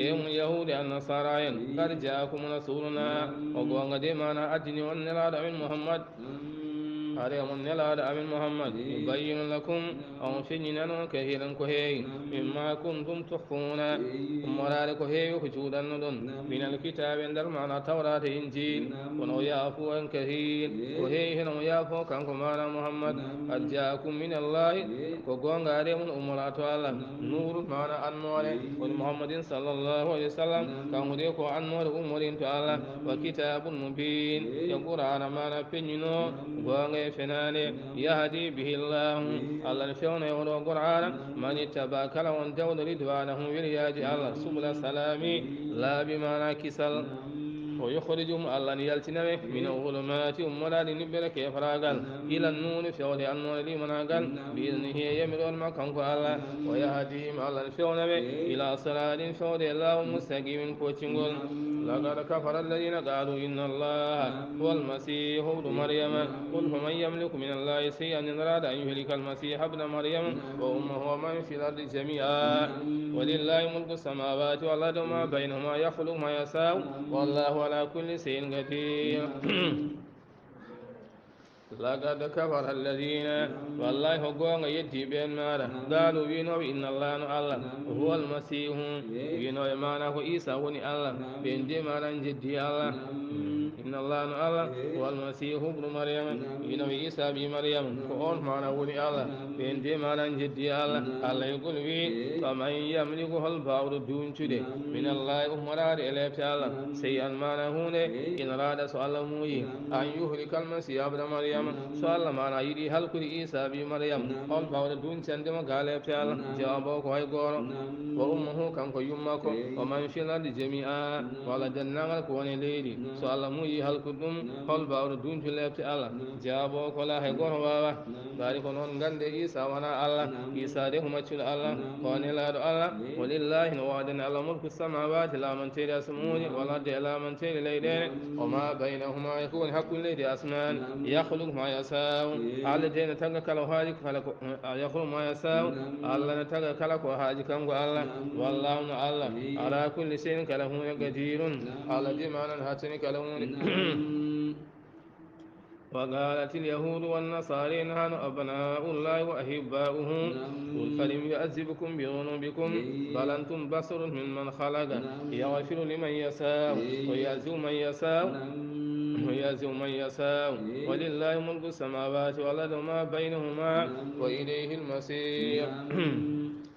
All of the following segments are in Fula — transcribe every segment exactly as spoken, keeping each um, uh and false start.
Ɓe mun Yahuudi Annasaara en, qad jaakum rasuluna, o goonga de maana addini on nelaaɗo amin Muhammad. Hare mun nelaaɗo amin Muhammad, yubayyinu lakum, on feññinano kahiran ko heewi, mimma kuntum tukhfuuna, ummoraade ko heewi ko cuuɗannoɗon, min alkitaabi nder maana Tawraata Injiil, kono o yaafu an kahiir, ko heewi heno mo yaafo kanko maana Muhammad, qad jaakum min Allahi, ko goonga hare mun ummora to Allah. Nuurun maana annoore woni Muhammadin sallallahu alayhi wa sallam, kanko de ko annoore ummorin to Allah, wa kitaabun mubiin, e Qur'aana maana peññino goonga e fenaande, yahdi bihi Allahu, Allah ne fewna e oɗo Qur'aana, man ittaba kala on dewɗo ridwaanahu weliyaaji Allah, subula salaami, laabi maana kisal. O yukhrijuhum, Allah ne yaltina ɓe, min al-zulumaati, ummoraade niɓɓere keefraagal, ila nuuri, fewde annoore limanaagal, bi idnihi, e yamiroore makko kanko Allah, wa yahdihim, Allah ne fewna ɓe, ila siraatin, fewde e laawol mustaqimin koccingol. Laqad kafara alladhina qalu inna Allaha huwa al-masihu ibnu Maryama, qul faman yamliku min Allahi shay'an in arada an yuhlika al-masiha ibna Maryama wa ummahu wa man fil ardi jami'a. Walillahi mulku samawati wal ardi wa ma baynahuma yakhluqu ma yasha'u wallahu ala kulli shay'in qadir. Laqad kafara alladhina, wallahi ko goonga yeddi ɓeen maara, qaalu wiinooɓe inna Allaha no Allah, huwa almasihu, wiinooɓe maana ko Iisa woni Allah, ɓeen de maana njeddi Allah. Inna Allaha no Allah, huwa almasihu ibnu Maryama, wiinooɓe Iisa ɓii Maryama, ko oon maana woni Allah, ɓeen de maana njeddi Allah. Allah e gol wii, faman yamliku, hol baawɗo duuncude, min Allahi, ummoraade e leepte Allah, shay'an maana huunde, in araada so Allah muuyi, an yuhlika almasiha ibna Maryama, so Allah maana yiɗi halkude Iisa ɓii Maryama, hol baawɗo duuncande mo ga leepte Allah? Jawaabo ko hay gooto. Wa ummuhu, kanko yumma ko, wa man fil ardi jami'a, walla denndaangal ko woni e leydi, so Allah muuyi halkude ɗum, hol baawɗo duuncude leepte Allah? Jawaabo ko la, hay gooto waawa. Ɓaari ko noon, nganndee Iisa wonaa Allah. Iisa de ko maccuɗo Allah, ko nelaaɗo Allah. Walillahi, no woodani Allah, mulku samaawaati, laamanteeri asamaaji, wal ardi, e laamanteeri leyɗeele, wa maa baynahuma, e ko woni hakkunde leydi e asamaan. Yakhluqu maa yashaa'u. Allah de no tagga kala ko haaji, kala ko, yakhluqu maa yashaa'u. Allah no tagga kala ko haaji kanko Allah. Wallaahu, no Allah, alaa kulli shay'in, kala huunde, qadiirun. Allah de maana no hattani kala huunde. وقالت اليهود والنصارى نحن أبناء الله وأحباؤه، قل فلم يعذبكم بذنوبكم، بل أنتم بشر ممن خلق، يغفر لمن يشاء ويعذب من يشاء، ويعذب من يشاء، ولله ملك السماوات والأرض وما بينهما، وإليه المصير.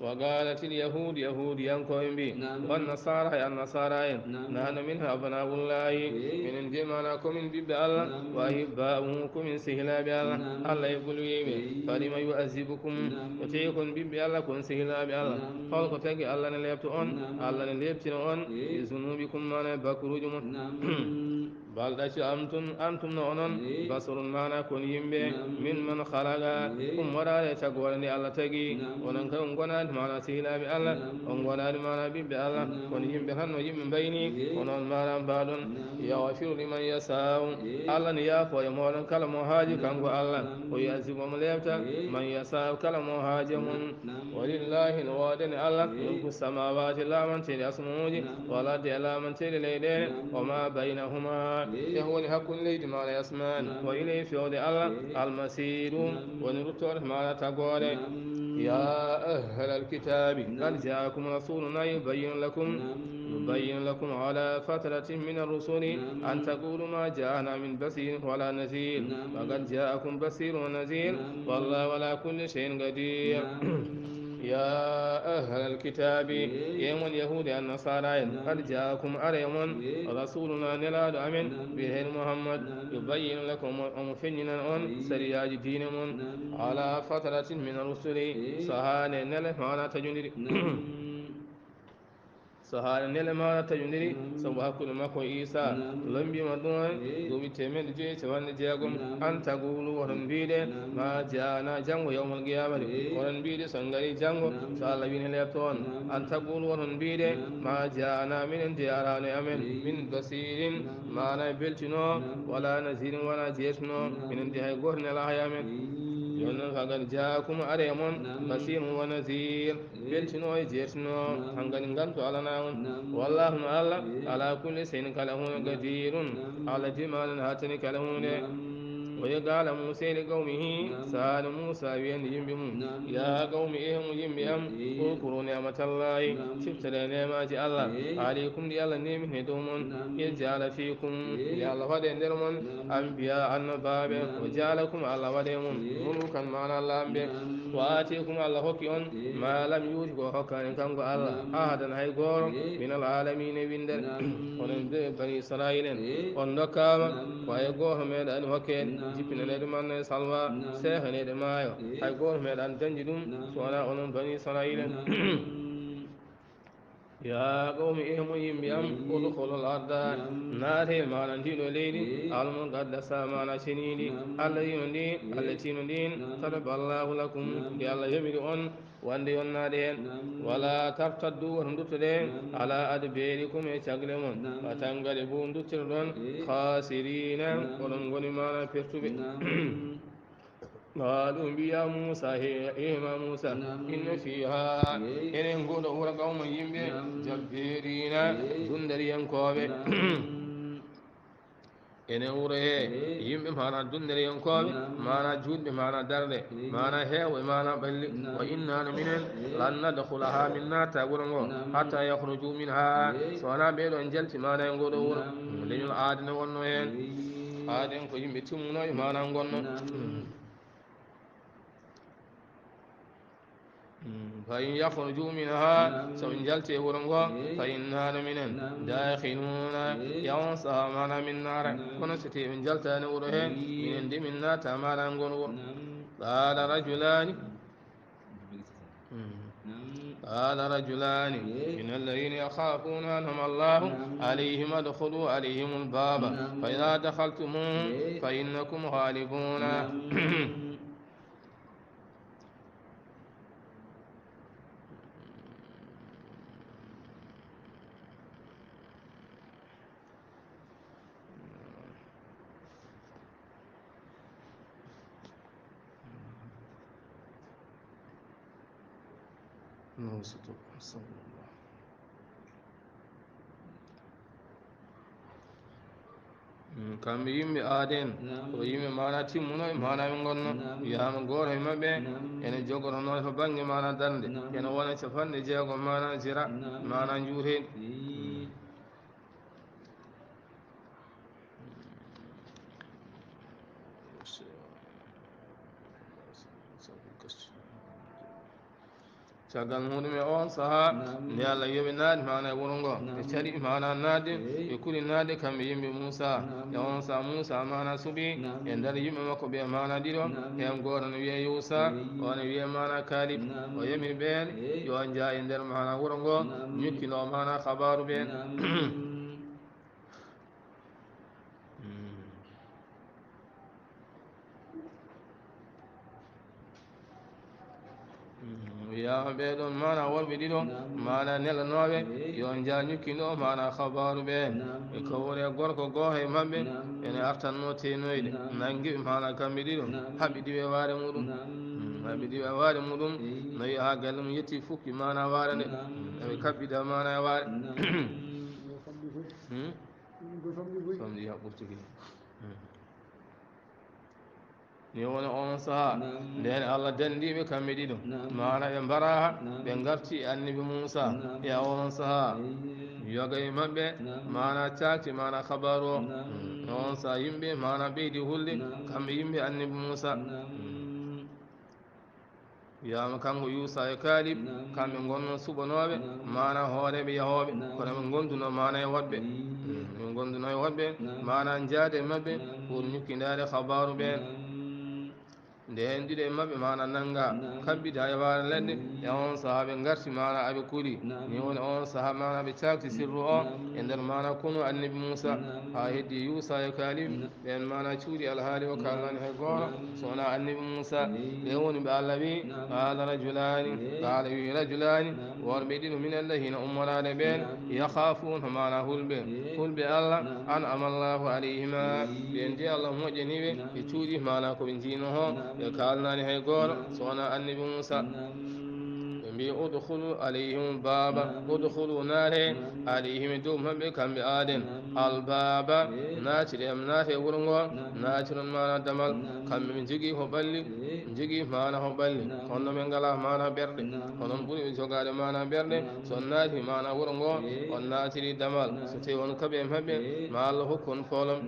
Wa qaalatil yahuudu, yahuudiyankooɓe mbii, wan nasaara, e annasaara en, nahnu minen abnaa'ullaahi, minen de maana ko min ɓiɓɓe Allah, wa ahibbaa'uhu, ko min sehilaaɓe Allah. Allah e gol wii ɓe, falima yu'azzibukum, ko tagi kon ɓiɓɓe Allah, kon sehilaaɓe Allah? Hol ko tagi Allah ne leepta on? Allah ne leeptina on bi zunuubikum, maana e bakkuruuji mon. Bal ɗaccu, antum, antum no onon, basharun, maana kon yimɓe, mimman khalaqa, ummoraade e tagoore nde Allah tagi. Onon kay on ngonaani maana sehilaaɓe Allah, on ngonaani maana ɓiɓɓe Allah, kon yimɓe tan no yimɓe mbayni, kono on maana mbaaɗon. Yaghfiru liman yashaa'u, Allah ne yaafo e mooɗon kala mo haaji kanko Allah, wa yu'azzibu, omo leepta, man yashaa'u, kala mo haaji e mum. Walillahi, no woodani Allah, mulku samaawaati, laamanteeri asamaaji, wal ardi, e laamanteeri leyɗeele, wa maa baynahuma, e ko woni hakkunde leydi maana e asamaan, wa ilayhi, fewde Allah, almasiiru, woni ruttoore maana tagoore. Ya ahlal kitaabi, qad jaakum rasuluna yubayyinu lakum, yubayyinu lakum ala fatratin min ar-rusuli an taqulu ma jaana min basirin wala nazir, wa qad jaakum basirun wa nazir, wallahu ala kulli shay'in qadir. Ya ahlal kitaabi, e mon yahuudi e annasaara en, qad jaakum, ari e mon, rasuluna, nelaaɗo amen, biyeteeɗo Muhammad, yubayyinu lakum, omo feññinan on sariyaaji diine mon, ala fatratin min ar-rusuli, sahaane nele maana taƴondiri. Sahaane nele maana taƴondiri, sabu hakkunde makko e Iisa, lombiima ɗum en duuɓi teemeɗɗe joyi e capanɗe jeegom. An taqulu, woton mbiɗe, ma jaana, janngo yawmal qiyaamati, woton mbiɗe, so on ngarii janngo, so Allah wii ne leepta on. An taqulu, woton mbiɗe, ma jaana, minen de araano e amen, min basirin, maana e beltinoowo, wala nazirin, wona jeertinoowo, minen de hay gooto nelaa hay amen. Onon fagad jaakum are mon basirun wa nasir, beltino e jeertino, hangani nganto alana on. Wallahu no Allah ala kulli shay'in kala huno gadirun, ala dimanan hatani kala hunde. Wa idh qala Musa li qawmihi, sahaani Musa wi'ani yimɓe mum, ya qawmi, eh mo yimɓe am, udhkuru ni'matallahi, siftore neemaji Allah, alaykum ɗi Allah neemini dow mon, idh ja'ala fikum, ɗi Allah waɗi e nder mon, anbiya annabaaɓe, wa ja'alakum Allah waɗi mon mulukan maana laamɓe, wa aatikum Allah hokki on ma lam yu'ti ko hokkaani kanko Allah ahadan hay gooro min al alamina winndere. Onon ɓe bani Israil en, on ndokkaama ko hay gooto meeɗaani hokkeede jippinaneede manna e salwa, seekaneede maayo, hay gooto meeɗaani dañde ɗum so wonaa onon bani Israil en. Ya qawmi, eh mo yimɓe am, udkhulul arda, naate maana ndiɗo leydi, al muqaddasa maana ceniiɗi, Allah yino ndi, Allah tino ndin, kataballahu lakum, ndi Allah yoɓiri on, wonde yonnaade heen. Wala tartaddu, woto nduttode, ala adbarikum, e cagle mon, fa tanqalibu, nduttiroɗon, khasirina, oɗon ngoni maana pertuɓe. Qaalu, mbiya Muusa, he, hema Muusa, inna fiha, enen nguɗo wuro qawman yimɓe, jabbirina, dundariyankooɓe. Enen wuro he yimɓe maana dundariyankooɓe, maana juutɓe, maana darɗe, maana heewɓe, maana ɓalli. Wa inna no minen, lan nadkhulaha, min naata wuro ngo, hatta yakhruju minha, so wonaa ɓee ɗoo njalti maana e nguɗo wuro. Leñol Aad ne wonno heen. Aad en ko yimɓe timmunooɓe maana ngonno. Fa in yakhruju minha, so ɓe njalti e wuro ngo, fa inna no minen, dakhiluna, ya on saha maana min naara. Kono so tawii ɓe njaltaani wuro he, minen de min naata maana ngon wuro. Qala rajulani, qala rajulani min alladhina yakhafuna an'ama Allahu alayhim udkhulu alayhimul baba, fa idha dakhaltumuhu fa innakum ghalibuna. Kamɓe yimɓe Aad en, ko yimɓe maana timmuno e maana ɓe ngonno. Wiyaama gooto e maɓɓe ene jogotonoo to bannge maana darnde, ene wona capanɗe jeego maana zira, maana njuuteeɗi. Caggal muɗum e oon sahaa, nde Allah yoɓi naatde maana e wuro ngo, ɓe cari maana naatde, ɓe kuli naatde kamɓe yimɓe Muusa. E oon sahaa Muusa maana suɓi e nder yimɓe makko ɓe maana ɗiɗo, heen gooto ne wiyee Yuusa, o ne wiyee maana Kaalib. O yamiri ɓeen yo njaa e nder maana wuro ngo, ñukkinoo maana kabaaru ɓeen. Wiyaama ɓee ɗoon maana worɓe ɗiɗo, maana nelanooɓe, yo njaa ñukkinoo maana kabaaru ɓeen. Ɓe kawri e gorko gooto e maɓɓe, ene artannoo teenoyde, nanngi ɓe maana kamɓe ɗiɗo, haɓɓi ɗi e waare muɗum. Haɓɓi ɗi e waare muɗum, nawi haa galle mum yetti fukki maana waare nde. Eɓe kaɓɓida maana e waare. Famɗi haa ɓurti kadi. Ni woni oon sahaa, ndeen Allah danndiiɓe kamɓe ɗiɗo, maana ɓe mbaraaha, ɓe ngarti e Annabi Muusa. E oon sahaa, yoga e maɓɓe, maana caakti, maana kabaaru o. E oon sahaa, yimɓe, maana ɓeydi hulde, kamɓe yimɓe Annabi Muusa. Wiyaama kanko Yuusa e Kaalib, kamɓe ngonno suɓanooɓe, maana hooreeɓe yahooɓe, kono ɓe ngonduno maana e woɗɓe. Ɓe ngonduno e woɗɓe, maana njaade e maɓɓe, pour ñukkindaade kabaaru ɓeen. Nde heen ɗiɗo e maɓɓe maana nannga, kaɓɓida e waare leɗɗe, e oon sahaa ɓe ngarti maana aɓe kuli. Ni woni oon sahaa maana ɓe caakti sirru o e nder maana konu Annabi Muusa, haa heddi Yuusa e Kaalib. Ɓeen maana cuuɗi alhaali o kaalnaani hay gooto, so wonaa Annabi Muusa. Ɓe woni ɓe Allah wi, qala rajulani, qala wi rajulani, worɓe ɗiɗo min alladhina ummoraaɓe ɓeen, yakhafuna maana hulɓe, hulɓe Allah, an'ama Allahu alayhima, ɓeen de Allah moƴƴani ɓe, ɓe cuuɗi maana ko ɓe njiino ho, ɓe kaalnaani hay gooto so wonaa annabi Muusa. Ɓe mbi, "Udkhulu alayhim baaba, udkhulu naate alayhim dow maɓɓe kamɓe aaden, al baaba, naatire am naate wuro ngo, naatiron maana damal, kamɓe ɓe njogii ko ɓalli, njogii maana ko ɓalli, kono ɓe ngalaa maana ɓerɗe, onon ɓuri ɓe jogaade maana ɓerɗe, so on naati maana wuro ngo, on naatiri damal, so tawi on kaɓe maɓɓe, ma Allah hokku on foolom."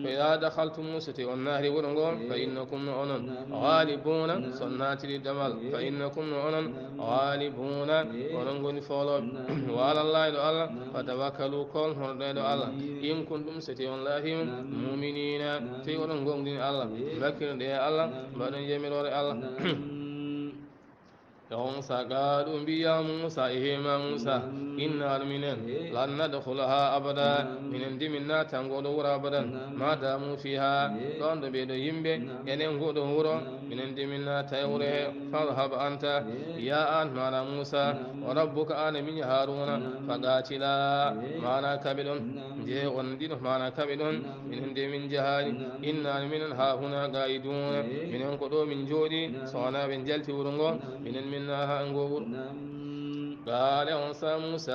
Fa iza dakhaltum, so tawi on naati wuro ngo, fa innakum no onon, ghalibuna, so on naatiri damal, fa innakum no onon, ghalibuna, onon ngoni foolooɓe. Wa alallahi ɗo Allah, fa tawakkalu, koolnoɗon ɗo Allah, in kuntum, so tawi on laatiima, mu'minina, tawi oɗon ngoongɗini Allah, mbakkirɗe e Allah, mbaɗon yamiroore Allah. Ɗon sa qaalu mbi ya Muusa, ehe ma Muusa, inna minen, lan nadkhulaha abada, minen de min naata ngoo ɗoo wuro abadan, ma damu fiha, ɗon ɗo ɓee ɗoo yimɓe, enen ngoo ɗoo wuro, minen de min naata e wuro he, fadhhab anta, ya an maana Muusa, wa rabbuka, an e miñi Haaruuna, fa qaatila, maana kaɓe ɗon, njehe on ɗiɗo maana kaɓe ɗon, minen de min njahaani, inna minen haahuna qaa'iduuna, minen ko ɗoo min njooɗii, so wonaa ɓe njalti wuro ngoo, minen min naata e ngoo wuro. Qaala on sa Muusa,